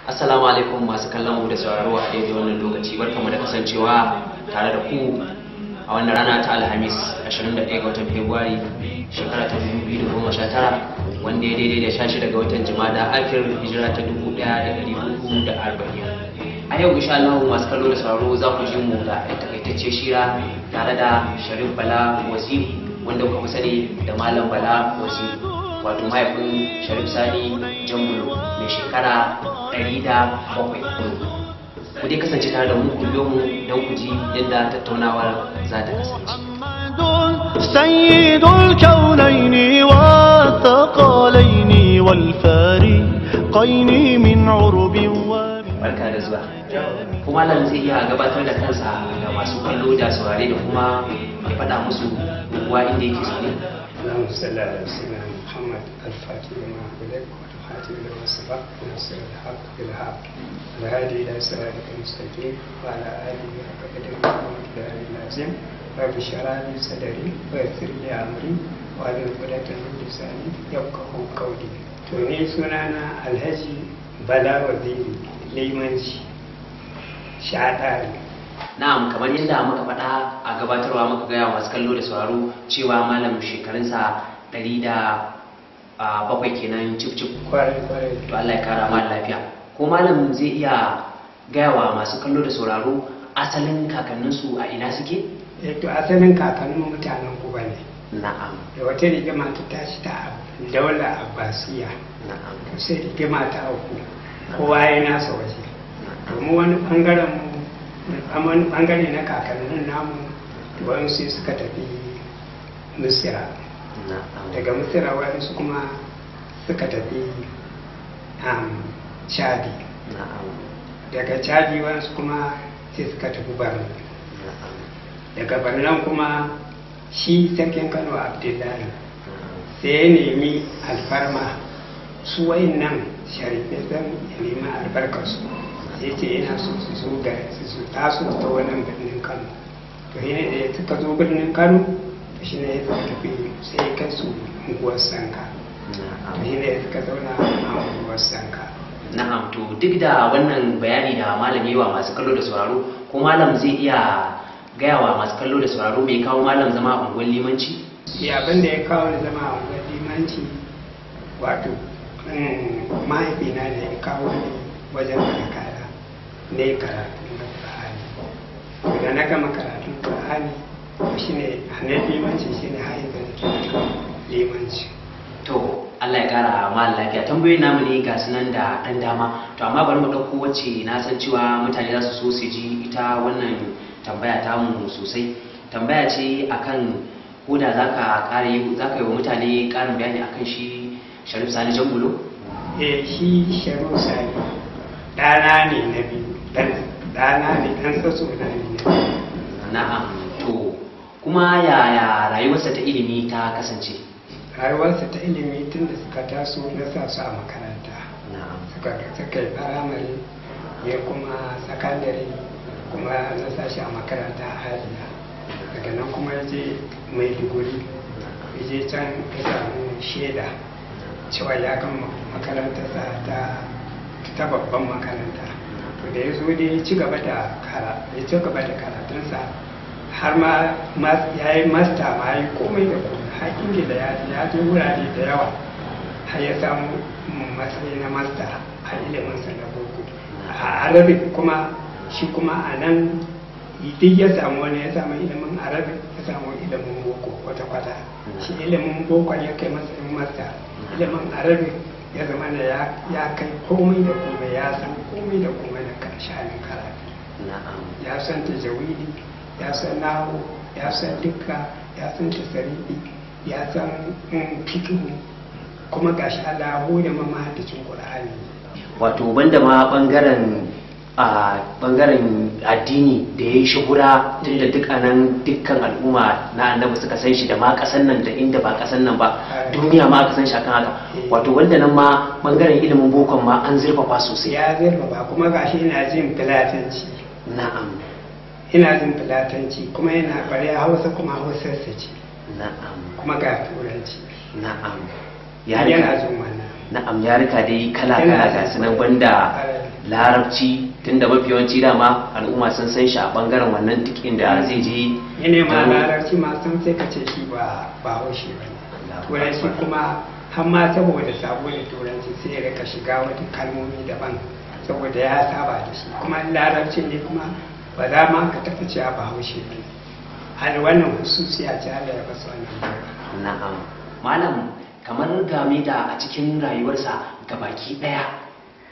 Assalamu alaikum masu kallon mu da sauraro a daidai wannan lokaci, barkamu da kasancewa tare da ku a wannan rana ta Alhamis 21 ga watan Fabrairu shekara ta 2019, wanda ya daidai da 16 ga watan Jumada Akhir, hijira ta 1440. A yau insha Allah masu kallo da sauraro za ku ji mu da takaitacce shira tare da Sharif Bala Waziri, wanda kuka fi sani da Malam Bala Waziri, wato mahaifin Sharif Sani Jambulo mai shekara 107. Ku dai kasance tare da mu, ku biyo mu don ku ji yadda tattaunawar za ta kasance. سيد الكونين والثقلين والفارقين من عرب ومن Barka da zuwa. Kuma malam zai iya gabatar da kansa ga masu kallo da saurare da kuma ya faɗa musu unguwa inda yake zaune. اللهم صل على سيدنا محمد الفاتح لما أغلق والخاتم لما سبق ناصر الحق بالحق الهادي إلى صراطك المستقيم وعلى آله حق قدره ومقداره العظيم. رب اشرح لي صدري ويسر لي أمري واحلل عقدة من لساني يفقهوا قولي. To, ni sunana Alhaji Bala Waziri Limanci Shaɗari. Na'am, kamar yadda muka faɗa a gabatarwa, muka gaya wa masu kallo da sauraro cewa malam shekarunsa 107 kenan cif cif. Kwarai kwarai. To, Allah ya kara ma lafiya. Ko malam zai iya gaya wa masu kallo da sauraro asalin kakanninsu a ina suke? Eh, to asalin kakannin mutanen Kuba ne. Da wata rigima ta tashi ta daular Abbasiya, to sai rigima ta auku, kowa ya nasa waje. Domin wani bangaren mu, wani bangare na kakannin namu, to wani sai suka tafi Misira. Daga Misira waɗansu kuma suka tafi Chadi. Daga Chadi waɗansu kuma sai suka tafi Barno. Daga Barnan kuma shi sarkin Kano Abdullahi sai ya nemi alfarma su nan sharifai, zan ya nemi albarkarsu, sai ce yana so su zo ga su taso ta wannan birnin Kano. To shi ne da suka zo birnin Kano, to shi ne suka tafi, sai ya kai su unguwar Sanka. To shi ne suka zauna a unguwar Sanka. Na'am, to duk da wannan bayani da malam yi wa masu kallo da sauraro, ko malam zai iya gaya wa masu kallo da sauraro me kawo malam zama a unguwar Limanci? Ya, abin da ya kawo ni zama a unguwar Limanci, wato mahaifina ne ya kawo ni wajen kaya ne karatun Qur'ani. To, da na gama karatun Qur'ani, to shine a na limanci, shine har yanzu nake limanci. To, Allah ya kara mal lafiya. Tambayoyin namu ne ga sunan da ɗan dama, to amma bari mu ɗauko wacce na san cewa mutane za su so su ji ita wannan tambaya tamu sosai. Tambaya ce akan ko da za ka yi wa mutane ƙarin bayani akan shi Sharif Sani Jambulo. Eh, shi Sharif Sani ɗana ne na biyu, ɗana ne, ɗan tsatso na ne na biyu. Na'am, to kuma yaya rayuwarsa ta ilimi ta kasance? Rayuwarsa ta ilimi, tun da suka taso na sa su a makaranta. Suka yi firamare, ya kuma sakandare, kuma na sa shi a makaranta aliya. Daga nan kuma ya je Maiduguri, ya je can ya samu shaida cewa ya gama makarantarsa ta babban makaranta. To, da ya zo da ya ci gaba da karatunsa, har ma ya yi master ma, ya yi komai da komai, har Ingila ya je, wurare da yawa, har ya samu matsayi na master a iliminsa na boko a Arabic. Kuma shi kuma a nan duk ya samu wani, ya samu ilimin Arabic, ya samu ilimin boko kwata-kwata. Shi ilimin boko ya kai matsayin master, ilimin Arabic ya zama da ya kai komai da komai, ya san komai da komai na sha'anin karatu. Ya san tajawidi, ya san nahu, ya san dukka, ya san tasarifi, ya san fikihu, kuma gashi Allah ya hore ma mahaddacin Qur'ani. Wato banda ma bangaren a bangaren addini da ya yi shuhura, tunda duk anan dukkan al'umma na Annabi suka san shi, da ma kasan nan da inda ba kasan nan ba, duniya ma aka san shi akan haka. Wato wanda nan ma bangaren ilimin bokon ma an zurfafa sosai. Ya zurfafa, kuma gashi ina jin Filatanci. Ina jin Filatanci, kuma yana bare Hausa, kuma Hausarsa ce. Kuma ga Turanci. Yana jin wannan. Na'am, yarika dai kala kala ga su nan, banda larabci, tunda mafi yawanci dama al'umma sun san shi a bangaren wannan duk inda zai je. Ne ma larabci ma san sai ka ce shi ba bahaushe ba ne. Turanci kuma har ma saboda sabo da turanci sai ya rika shiga wata kalmomi daban saboda ya saba da shi. Kuma larabcin ne kuma ba za ma ka taɓa cewa bahaushe ba ne. Hal wannan hususiya ce Allah ya basu wannan baiwa. Na'am. Malam, kamar game da a cikin rayuwarsa gabaki daya,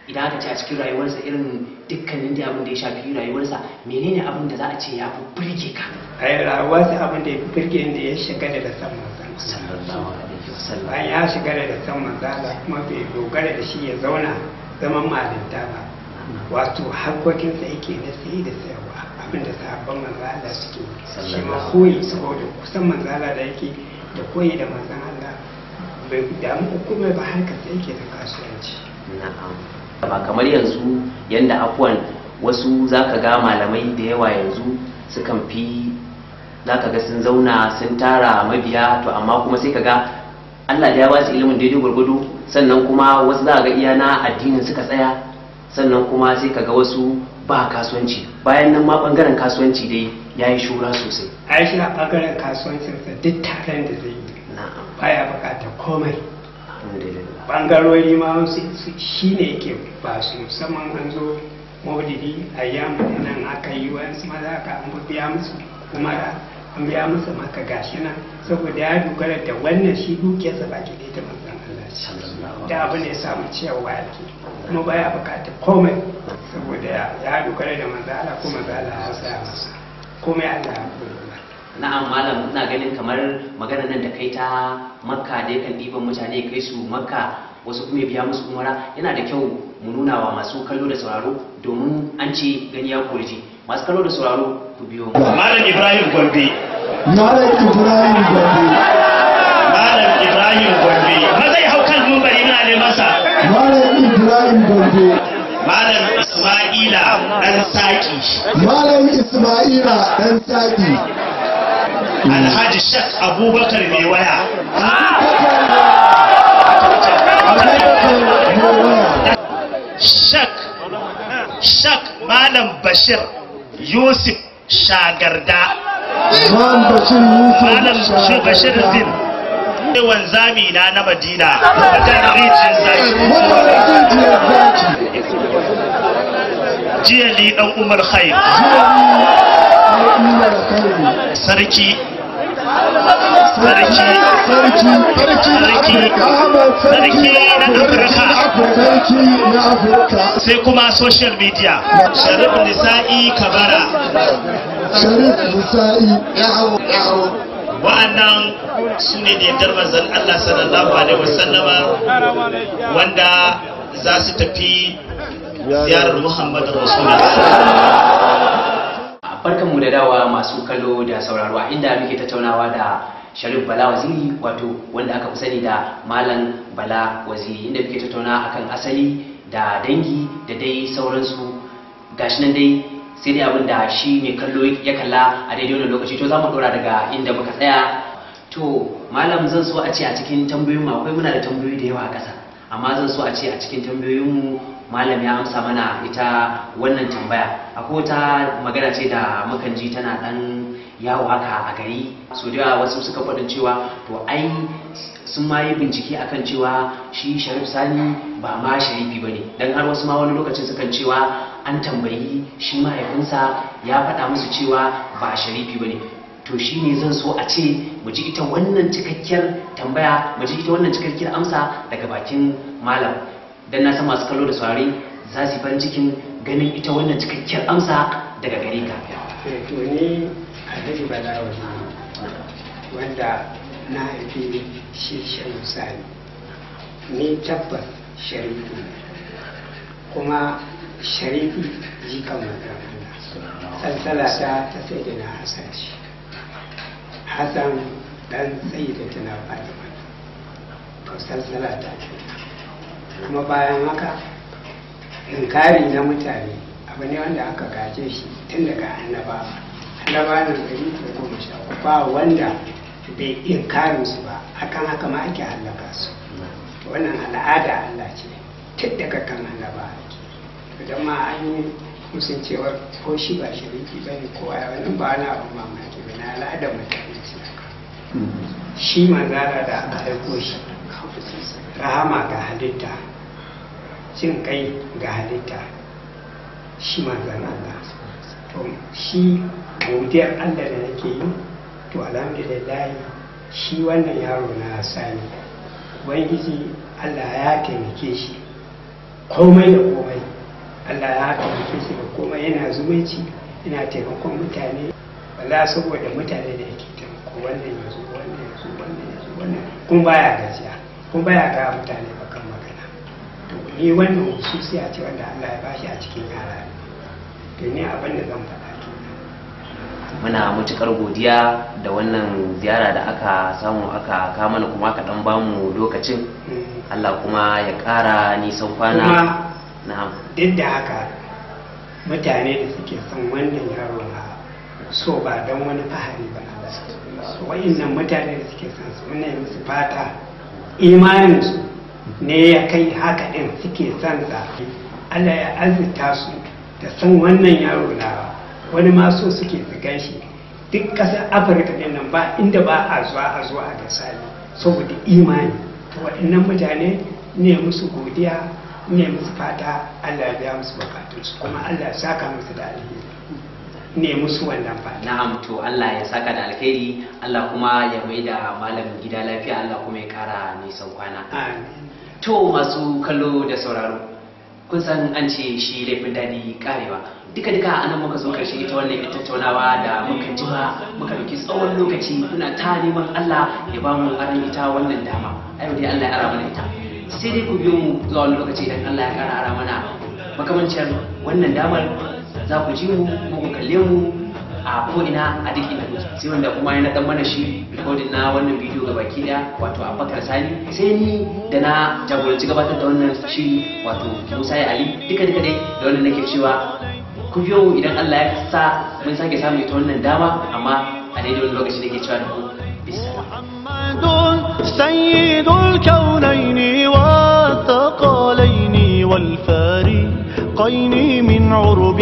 idan aka ce a cikin rayuwarsa irin dukkanin da abin da ya shafi rayuwarsa, menene abin da za a ce ya fi burge ka? A rayuwarsa abin da ya fi burge da ya shiga da san manzon Sallallahu alaihi wasallam. Bayan ya shiga da san manzon Allah kuma bai dogara da shi ya zauna zaman malinta ba. Wato harkokinsa yake na sayi da sayarwa, abin da sahabban manzon Allah suke shi ma koyi, saboda kusan manzon Allah da yake da koyi da manzon Allah bai damu komai ba, harkar sa yake da kasuwanci. Na'am. Ba kamar yanzu yanda afuwan wasu zaka ga malamai da yawa yanzu sukan fi zaka ga sun zauna sun tara mabiya, to amma kuma sai kaga Allah da ya ba su ilimin daidai gwargwado, sannan kuma wasu za ga iya na addinin suka tsaya, sannan kuma sai kaga wasu ba kasuwanci. Bayan nan ma bangaren kasuwanci dai yayi shura sosai. Aisha bangaren kasuwancinsa duk taron da zai yi baya bukatar komai. Bangarori ma shi ne yake ba su, musamman an zo maulidi a yamu nan aka yi wayansu ma za ka an biya musu kuma an biya musu maka gashi nan, saboda ya dogara da wannan shi dukiyarsa baki ɗaya ta manzon Allah ce. Da abu ne ya samu ciyarwa yake kuma baya bukatar komai, saboda ya dogara da manzon Allah kuma manzon Allah ya saya masa komai, Allah ya koyi. Na'am malam, ina ganin kamar magana nan da kai ta Makka da yakan ɗiban mutane kai su Makka wasu kuma ya biya musu umara, yana da kyau mu nuna wa masu kallo da sauraro, domin an ce gani ya korji. Masu kallo da sauraro ku biyo mu. Malam Ibrahim Gombe. Malam Ibrahim Gombe. Malam Ibrahim Gombe. Maza ya hau kan mumbari muna neman sa. Malam Ibrahim Gombe. Malam Ismaila Dan Saki. Malam Ismaila Dan Saki. Alhaji Shek Abubakar mai waya. Shek Malam Bashir Yusuf Shagarda. Malam Bashir Yusuf Malam Bashir Zin. Wanzami na Madina. Wajen rijiyar zaki. Jiya li dan Umar Khair. Sarki Sarki Sarki na Afirka. Sai kuma social media. Sharif Nisa'i Kabara. Sharif Nisa'i ya hau. Wa'annan su ne da yardar manzon Allah sallallahu alaihi wasallama wanda za su tafi ziyarar Muhammadu Rasulullah. Barkanmu da dawa masu kallo da sauraro, a inda muke tattaunawa da Sharif Bala Waziri, wato wanda aka fi sani da Malam Bala Waziri, inda muke tattauna akan asali da dangi da dai sauransu. Gashi nan dai sai dai abin da shi mai kallo ya kalla a daidai wannan lokaci, to za mu dora daga inda muka tsaya. To malam, zan so a ce a cikin tambayoyinmu akwai, muna da tambayoyi da yawa a ƙasa, amma zan so a ce a cikin tambayoyinmu malam ya amsa mana ita wannan tambaya. Akwai wata magana ce da mukan ji tana dan yawo haka a gari so da yawa, wasu suka faɗin cewa to ai sun ma yi bincike akan cewa shi Sharif Sani ba ma sharifi bane, dan har wasu ma wani lokacin sukan cewa an tambayi shi mahaifinsa ya faɗa musu cewa ba sharifi bane. To shine zan so a ce mu ji ita wannan cikakkiyar tambaya, mu ji ita wannan cikakkiyar amsa daga bakin malam, dan na san masu kallo da saurari za su yi farin cikin ganin ita wannan cikakkiyar amsa daga gare ka. To ni Alhaji Bala Waziri wanda na haifi shi Sharif Sani, ni tabbas sharifi ne, kuma sharifi jikan manzon Allah. Salsala ta Sayyidina Hassan ce. Hassan dan Sayyidatina Fatima. To salsala ta ce. Kuma bayan haka inkari na mutane abu ne wanda aka gaje shi tun daga annaba. Annaba nan 113 ba wanda bai inkarin su ba, akan haka ma ake hallaka su. To wannan al'ada Allah ce tun daga kan annaba ake. To Idan ma an yi musun cewar ko shi ba shiriki ba ne ko a wannan ba wani abu mamaki ba na al'adar mutane ce. Shi manzara da aka aiko shi rahama ga halitta, jin kai ga halitta, shi manzan Allah. To shi godiyar Allah da nake yi, to alhamdulillah shi wannan yaro na Sani, Ubangiji Allah ya taimake shi komai da komai. Allah ya taimake shi da komai, yana zumunci, yana taimakon mutane. Wala saboda mutane da yake taimako, wannan ya zo, wannan ya zo, wannan ya zo, wannan kuma baya gajiya, kuma baya ga mutane bakan magana. To ni wannan hususiya ce wanda Allah ya bashi a cikin yara. To ni abin da zan faɗa kenan. Muna matukar godiya da wannan ziyara da aka samu aka kawo mana kuma aka dan bamu lokacin. Allah kuma ya ƙara nisan kwana. Kuma na'am, duk da haka mutane da suke son wannan yaro na so ba don wani fahari ba, wa'innan mutane da suke son su muna yi musu fata imaninsu ne ya kai haka din suke son sa. Allah ya azurta su da son wannan yaro na. Wani ma so suke su gan shi. Duk ƙasar Afirka din nan ba inda ba a zuwa a zuwa a ga Sani saboda imani. To waɗannan mutane ne musu godiya, ne musu fata Allah ya biya musu bukatunsu kuma Allah ya saka musu da alheri, ne musu wannan fata. Na'am, to Allah ya saka da alheri, Allah kuma ya mai da malam gida lafiya, Allah kuma ya kara nisan kwana. Amin. To masu kallo da sauraro, kun san an ce shi laifin daɗi karewa. Duka duka a nan muka zo ƙarshe ita wannan tattaunawa da muka jima muka ɗauki tsawon lokaci muna ta neman Allah ya ba mu aron ita wannan dama. A yau dai Allah ya ara mana ita. Sai dai ku biyo mu zuwa wani lokaci idan Allah ya ƙara ara mana makamancin wannan damar, za ku ji mu ko ku kalle mu a ko'ina a duk inda kuke. Sai wanda kuma ya naɗan mana shi rikodin na wannan bidiyo ga baki ɗaya, wato Abubakar Sani, sai ni da na jagoranci gabatar da wannan shiri, wato Musa ya Ali. Duka duka dai da wannan nake cewa ku biyo mu idan Allah ya sa mun sake samun ita wannan dama, amma a daidai wani lokaci nake cewa da ku bisalam. محمد سيد الكونين والثقلين والفارقين من عرب